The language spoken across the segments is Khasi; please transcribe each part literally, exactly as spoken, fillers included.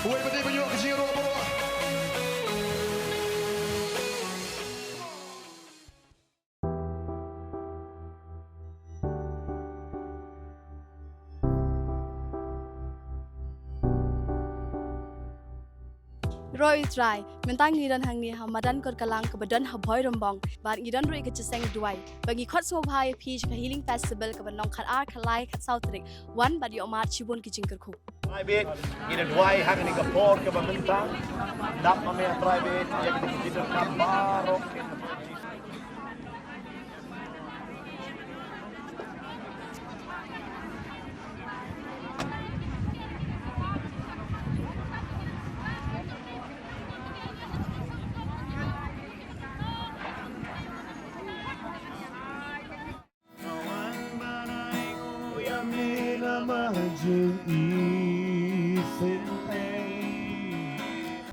Kawei pat de ban ïoh ka jingïaroh baroh. Roi Trai, mynta ngi don hangne ha madan Korkalang kaba don ha Bhoirymbong, bad ngi don ruh ïa ka jingïaseng duwai. Ba ngi khot sngewbha ïa phi sha ka Healing Festival kaba long khatar, khatlai, khatsaw tarik. Wan bad ïoh mad shibun ki jingkyrkhu. Private, ngi da duwai ha kane ka por kaba mynta. Dap ma me private, ïa kine ki jingkyrkhu baroh.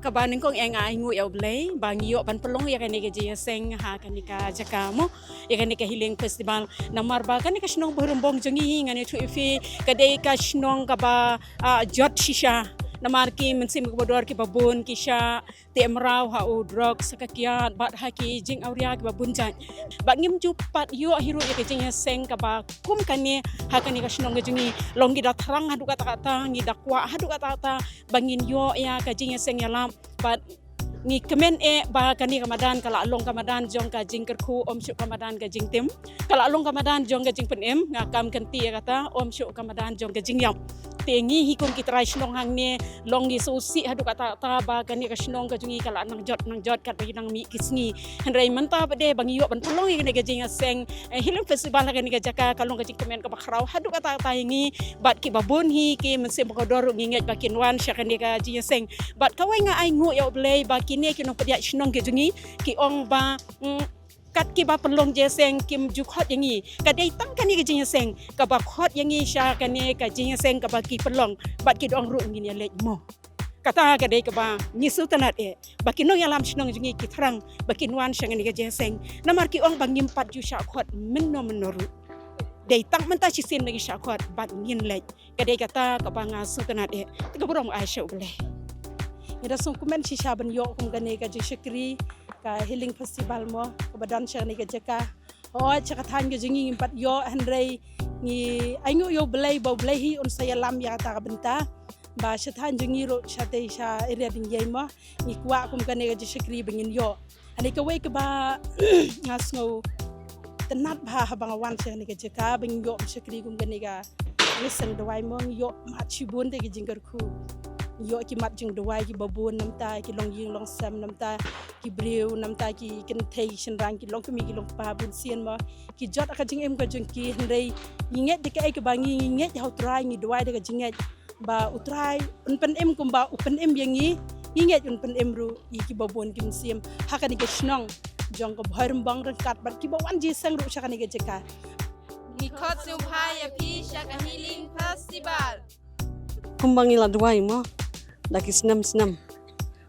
Kaba nyngkong eh nga ainguh ïa U Blei ba ngi ïoh ban pynlong ïa kane ka jingïaseng ha kane ka jaka mo, ïa kane ka Healing Festival. Namar ba kane ka shnong Bhoirymbong jong ngi, ngan ïathuh ïa phi, ka dei ka shnong kaba, ah, jot shisha. Namar ki mynsiem kaba dor kiba bun ki shah teh mraw ha u drugs, ha ka kiad bad ha ki jingawria kiba bun jait. Bad ngim ju pat ïoh hi ruh ïa ka jingïaseng kaba kum kane ha kane ka shnong ka jong ngi. Long ngi da thrang haduh katta katta, ngi da kwah haduh katta katta ba ngin ïoh ïa ka jingïaseng ïalap. Bad ngi kmen eh ba kane ka madan ka la long ka madan jong ka jingkyrkhu, ym shuh ka madan ka jingtim. Ka la long ka madan jong ka jingpynim, nga kam kynti ïa kata, ym shuh ka madan jong ka jingïap. Te ngi hi kum ki trai shnong hangne, long ngi sngewsih haduh katta katta ba kane ka shnong ka jong ngi ka la nang jot, nang jot katba ki nang mih ki sngi. Hynrei mynta pat de ba ngi ïoh ban pynlong ïa kane ka jingïaseng, eh, Healing Festival ha kane ka jaka, ka long ka jingkmen kaba khraw haduh katta katta ïa ngi. Bad kiba bun hi ki mynsiem bakordor ruh ngi ngeit ba kin wan sha kane ka jingïaseng. Bad kawei nga ainguh ïa U Blei ba kine ki nongpynïaid shnong ki jong ngi, ki ong ba, mm, kat kiba pynlong jingïaseng kim ju khot ïa ngi. Ka dei tang kane ka jingïaseng kaba khot ïa ngi sha kane ka jingïaseng kaba ki pynlong. Bad ki da ong ruh ngin ïaleit mo. Kata ka dei kaba ngi sngewtynnat eh ba ki nongïalam shnong jong ngi ki thrang ba kin wan sha kane ka jingïaseng. Namar ki ong ba ngim pat ju shah khot mynno mynno ruh. Dei tang mynta shisien ba ngi shah khot bad ngin leit. Ka dei kata kaba nga sngewtynnat eh. Te ka burom ai sha U Blei. Ngi da sngewkmen shisha ban ïoh kum kane ka jingshakri ka Healing Festival mo, kaba don sha kane ka jaka. Hooid, sha ka thaiñ ka jong ngi ngim pat ïoh, hynrei ngi ainguh ïa U Blei ba U Blei hi un sa ïalam ïa kata ka bynta. Ba sha thaiñ jong ngi ruh, shatei sha area Dingyei mo, ngi kwah kum kane ka jingshakri ba ngin ïoh. Hangne kawei kaba nga sngewtynnat bha haba nga wan sha kane ka jaka ba ngi ïoh shakri kum kane ka jingïaseng dawai mo, ngi ïoh mad shibun de ki jingkyrkhu. Ngi ïoh ki mat jingdawai kiba bun, namta ki longïing longsem, namta ki briew, namta ki kynthei shynrang, ki longkmie ki longkpa bunsien mo, ki jot ha ka jingim ka jong ki, hynrei ngi ngeit da kaei kaba ngi, ngi ngeit ha U Trai, ngi dawai da ka jingngeit ba U Trai un pynim kumba u pynim ïa ngi, ngi ngeit un pynim ruh ïa kiba bun ki mynsiem ha kane ka shnong jong ka Bhoirymbong ryngkat bad kiba wan jingïaseng ruh sha kane ka jaka. Ngi khot sngewbha ïa phi sha ka Healing Festival. Kumba ngi la duwai mo da ki snem snem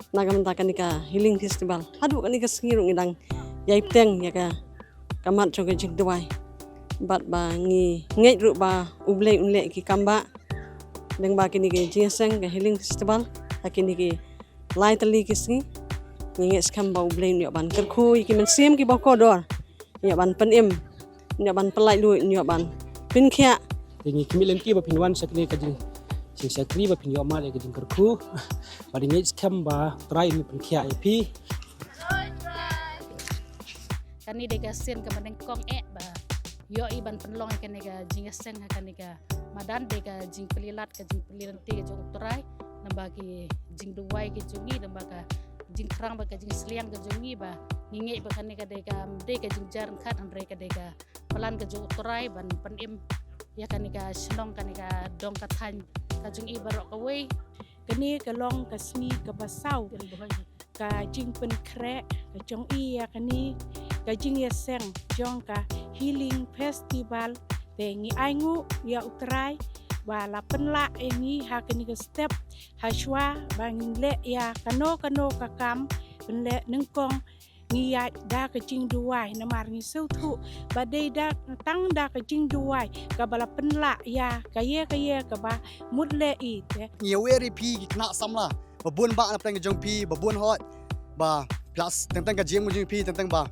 na ka bynta kane ka Healing Festival, haduh kane ka sngi ruh ngi dang ïai bteng ïa ka, ka mat jong ka jingduwai. Bad ba ngi ngeit ruh ba U Blei un leh ki kam ba lyngba kine ki jingïaseng ka Healing Festival ha kine ki lai tylli ki sngi. Ngi ngeit skhem ba U Blei un ïoh ban kyrkhu ïa ki mynsiem kiba kordor, ïoh ban pynim, ïoh ban pyllait luid, ïoh ban pynkhiah. Te ngi khmih lynti ba phin wan sha kane ka jing, jingshakri ba phin ïoh mad ïa ka jingkyrkhu. Bad ngi ngeit skhem ba U Trai un pynkhiah ïa phi. Kane dei ka sien kaba nyngkong eh ba ïoh i ban pynlong ïa kane ka jingïaseng ha kane ka madan, dei ka jingpyllait, ka jingpyllait lynti ka jong U Trai, naba ki jingduwai ki jong ngi, naba ka jingthrang bad ka jingsliang ka jong ngi ba ngi ngeit ba kane ka dei ka, dei ka jingjar ryngkat, hynrei ka dei ka plan ka jong U Trai ban pynim ïa kane ka shnong, kane ka dong ka thaiñ ka jong i baroh kawei. Kane ka long ka sngi kaba saw ka jingpynkhreh ka jong i ïa kane ka jingïaseng jong ka Healing Festival. Te ngi ainguh ïa U Trai ba la pynlah ïa ngi ha kane ka step, ha shuwa ba ngin leh ïa kano kano ka kam pynleh nyngkong, ngi ïaid da ka jingduwai, namar ngi sngewthuh ba dei da, tang da ka jingduwai kaba la pynlah ïa kaei kaei kaba mut leh i te. Ngi wer ïa phi ki khynnah samla ba bun ba na pdeng ka jong phi, ba bun hoi ba plus teng teng ka jingim ka jong phi, teng teng ba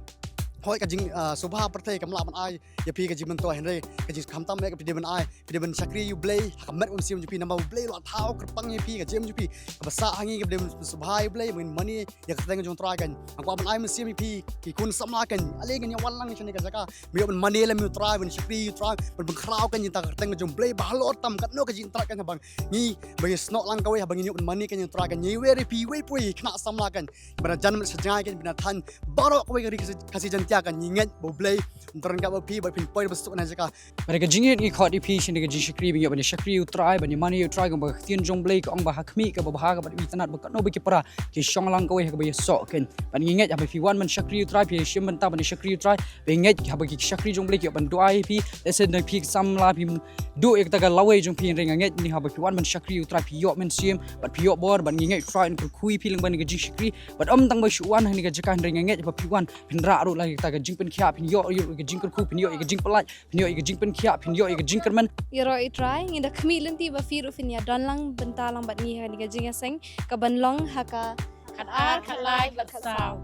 hoi ka jing, ah, sngewbha pyrthei kam lah ban ai ïa phi ka jingmyntoi, hynrei ka jing khamtam ïa ka phi dei ban ai, phi dei ban shakri ïa U Blei ha ka met ka mynsiem jong phi, namar U Blei u la thaw kyrpang ïa phi, ka jingim jong phi kaba sah ha ngi, ka phi dei ban sngewbha ïa U Blei, ban mane ïa ka kyrteng ka jong U Trai kan. Nga kwah ban ai mynsiem ïa phi ki khun samla kan, ale ngin ïa wan lang shane ka jaka, ban ïoh ban mane lem ïa U Trai, ban shakri ïa U Trai, ban pynkhraw kan ïa ka kyrteng ka jong U Blei ba halor tam katno ka jingïatrad kan, haba ngi, ba ngi snoh lang kawei, haba ngi ïoh ban mane kan ïa U Trai kan, ngi wer ïa phi wei poi khynnah samla kan, ba na jan met sa jngai kan, ba na thaiñ baroh kawei ka ri Khasi, Khasi Jaiñtia kan, ngi ngeit ba U Blei un tyrkhong ïa phi ba phin poi ba suk na jaka. Bad ka jingïeit ngi khot ïa phi shane ka jingshakri, ba ngi ïoh ban ïa shakri ïa U Trai, ban ïa mane ïa U Trai, kumba ka ktien jong U Blei ka ong ba ha khmih kaba bha ka bad itynnad ba katno ba ki para kin shong lang kawei ha kaba ïasoh kan. Bad ngi ngeit haba phi wan ban shakri ïa U Trai, phi shim bynta ban ïa shakri ïa U Trai, ba ngi ngeit haba ki shakri jong U Blei ki ïoh ban duwai ïa phi, lehse na phi ki samla phim duh ïa kata ka lawei jong phi, hynrei nga ngeit ngi haba phi wan ban shakri ïa U Trai phi ïoh mynsiem bad phi ïoh bor, bad ngi ngeit U Trai un kyrkhu ïa phi lyngba kane ka jingshakri. Bad ym tang ba shu wan ha kane ka jaka, hynrei nga ngeit haba phi wan phin rah ruh la ïa kata ka jingpynkhiah, phin ïoh ruh ïa ka jingkyrkhu, phin ïoh ïa ka jingpyllait, phin ïoh ïa ka jingpynkhiah, phin ïoh ïa ka jingkyrmen. Ïaroh ïa U Trai, ngi da khmih lynti ba phi ruh phin ïa don lang bynta lang bad ngi ha kane ka jingïaseng kaban long ha ka khat ar, khat lai, khat saw.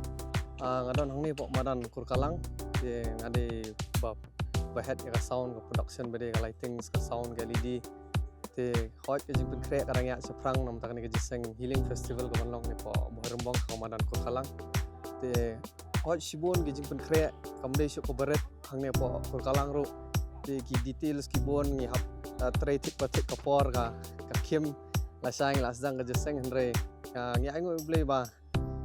Ah, nga don hangne hapoh madan Kurkalang, te nga dei ba, ba head ïa ka sound, ka production, ba dei ka lighting, ka sound, ka L E D. Te hooid ka jingpynkhreh ka dang ïaid shaphrang namar kane ka jingïaseng Healing Festival kaban long hangne hapoh Bhoirymbong ha ka madan Kurkalang. Te hooid shibun ka jingpynkhreh, kam dei shuh kaba rit hangne hapoh Kurkalang ruh. Te ki details ki bun ngi hap, ah, trei thik ba thik ka por ka, ka khim lashai ngi la sdang ka jingïaseng, hynrei, ah, ngi ainguh ïa U Blei ba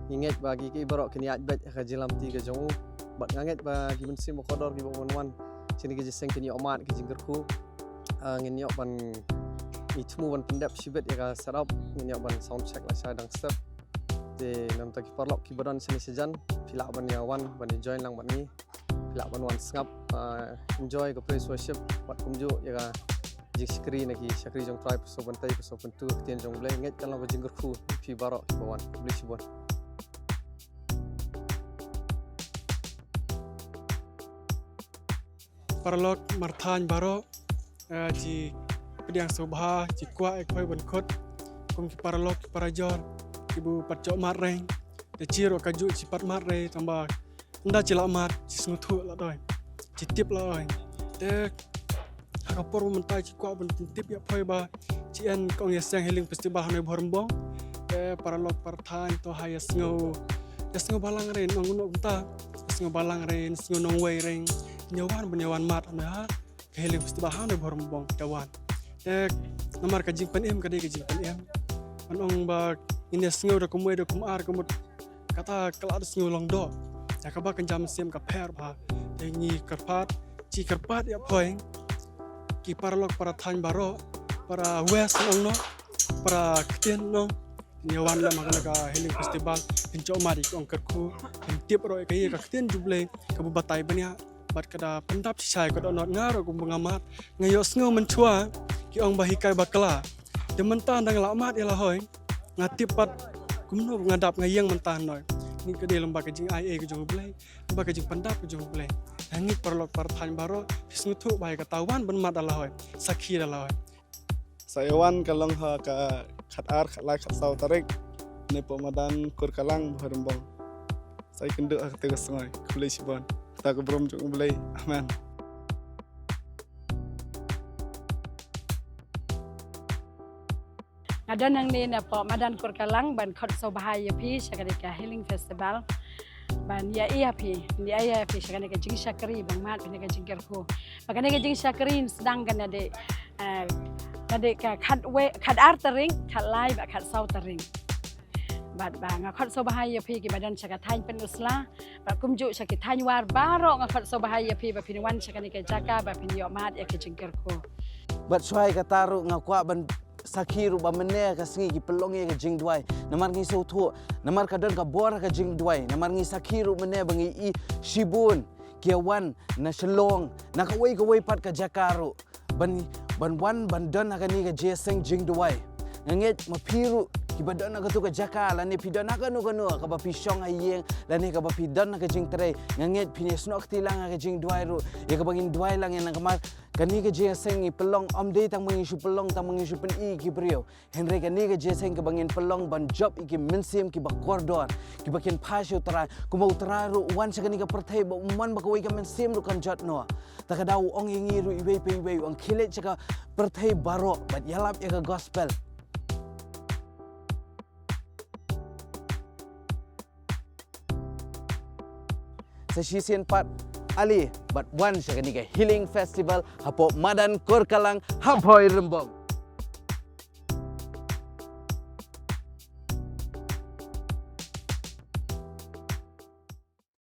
ngi ngeit ba ki, ki baroh kin ïaid beit ha ka jinglamti ka jong u. Bad nga ngeit ba ki mynsiem bakordor kiba wan wan shane ka jingïaseng kin ïoh mad ka jingkyrkhu. Ah, ngin ïoh ban, ngi thmu ban pyndep shibit ïa ka setup, ngin ïoh ban sound check lashai dang step. Te namar ki paralok kiba don shane shajan, phi lah ban ïa wan ban ïa join lang bad ngi. Phi lah ban wan sngap, ah, enjoy ka praise worship bad kumjuh ïa ka jingshakri na ki shakri jong U Trai, pyrshah ban tei, pyrshah ban tu ktien jong U Blei, ngeit kan long ka jingkyrkhu ïa phi baroh kiba wan. Khublei shibun. Paralok marthaiñ baroh, eh, jingpdiang sngewbha, jingkwah ïa ka hoi ban khot kum ki paralok ki parajor kiba pat jop mat reng. Te chi ruh kajuh chi pat mat reng, tangba ynda chi lah mat chi sngewthuh lah doi, chi tip lah doi. Te ha ka por mynta chi kwah ban pyntip ïa phi ba chi en ka ong ïaseng Healing Festival hangne Bhoirymbong. Te paralok parthaiñ to ha ïasngew, ïasngew balang reng, nong nong mynta ïasngew balang reng, ïasngew nongwei reng, ïa wan ban ïa wan mad hangne ha ka Healing Festival hangne Bhoirymbong, ïa wan. Te namar ka jingpynim ka dei ka jingpynim. Ngan ong ba ngin ïasngew da kumwei da kumar, ka mut kata ka la da sngew long doh. Ïa kaba kan jam sim ka pher bha. Te ngi kyrpad, chi kyrpad ïa phi ki paralok parthaiñ baroh, para West nong noh, para ktien nong. Ngi wan lem ha kane ka Healing Festival, phin jop mat ïa ka ong kyrkhu, phin tip ruh ïa ka, ïa ka ktien jong U Blei kaba batai bniah. Bad ka da pyndap shisha ïa ka dohnud, nga ruh kumba nga mad nga ïohsngew mynshuwa ki ong ba hikai bakla. Te mynta ynda nga lah mad ïa la hoi, nga tip pat kumno nga dap nga ïeng mynta hynrei. Ngi ka dei lem bad ka jingaiei ka jong U Blei, lem bad ka jingpyndap ka jong U Blei. Nga ngeit paralok parthaiñ baroh phi sngewthuh ba ïa kata wan ban mad ïa la hoi, sakhi ïa la hoi. Sa ïa wan ka long ha ka khat ar, khat lai, khat saw tarik, hangne hapoh madan Kurkalang Bhoirymbong. Sa ïa kynduh ha kata ka sngi. Khublei shibun. Kata ka burom jong U Blei. Amen. Nga don hangne napoh madan Kurkalang ban khot sngewbha ïa phi sha kane ka Healing Festival. Ban ïa ïa phi, ïa ïa phi sha kane ka jingshakri, ban mad kane ka jingkyrkhu. Ba kane ka jingshakri sdang kane de, eh, kane ka khat wei, khat ar tarik, khat lai bad khat saw tarik. Bad ba nga khot sngewbha ïa phi kiba don sha ka thaiñ Pynursla, bad kumjuh sha ki thaiñ War baroh, nga khot sngewbha ïa phi ba phin wan sha kane ka jaka ba phin ïoh mad ïa ka jingkyrkhu. Bad shuwa ïa kata ruh nga kwah ban sakhi ruh ba mynne ka sngi ki pynlong ïa ka jingduwai. Namar ngi sngewthuh, namar ka don ka bor ka jingduwai. Namar ngi sakhi ruh mynne ba ngi i shibun ki ïa wan na Shillong, na kawei kawei pat ka jaka ruh ban, ban wan ban don ha kane ka jingïaseng jingduwai. Nga ngeit ma phi ruh Phi ba don ha katu ka jaka, lane phi don ha kano kano kaba phi shong ha ïing, lane kaba phi don ha ka jingtrei, nga ngeit phin ïasnoh kti lang ha ka jingduwai ruh ïa kaba ngin duwai lang ïa, namar kane ka jingïaseng ngi pynlong ym dei tang ba ngin shu pynlong tang ba ngin shu pyni ïa ki briew. Hynrei kane ka jingïaseng kaba ngin pynlong ban jop ïa ki mynsiem kiba kordor, kiba kynphai sha U Trai. Kumba U Trai ruh u wan sha kane ka pyrthei ba um mon ba kawei ka mynsiem ruh kan jot noh. Ta ka daw u ong ïa ngi ruh iwei pa iwei, u ong khie leit sha ka pyrthei baroh bad ïalap ïa ka gospel. Sa shisien pat, ale bad wan sha kane ka Healing Festival hapoh madan Korkalang ha Bhoirymbong.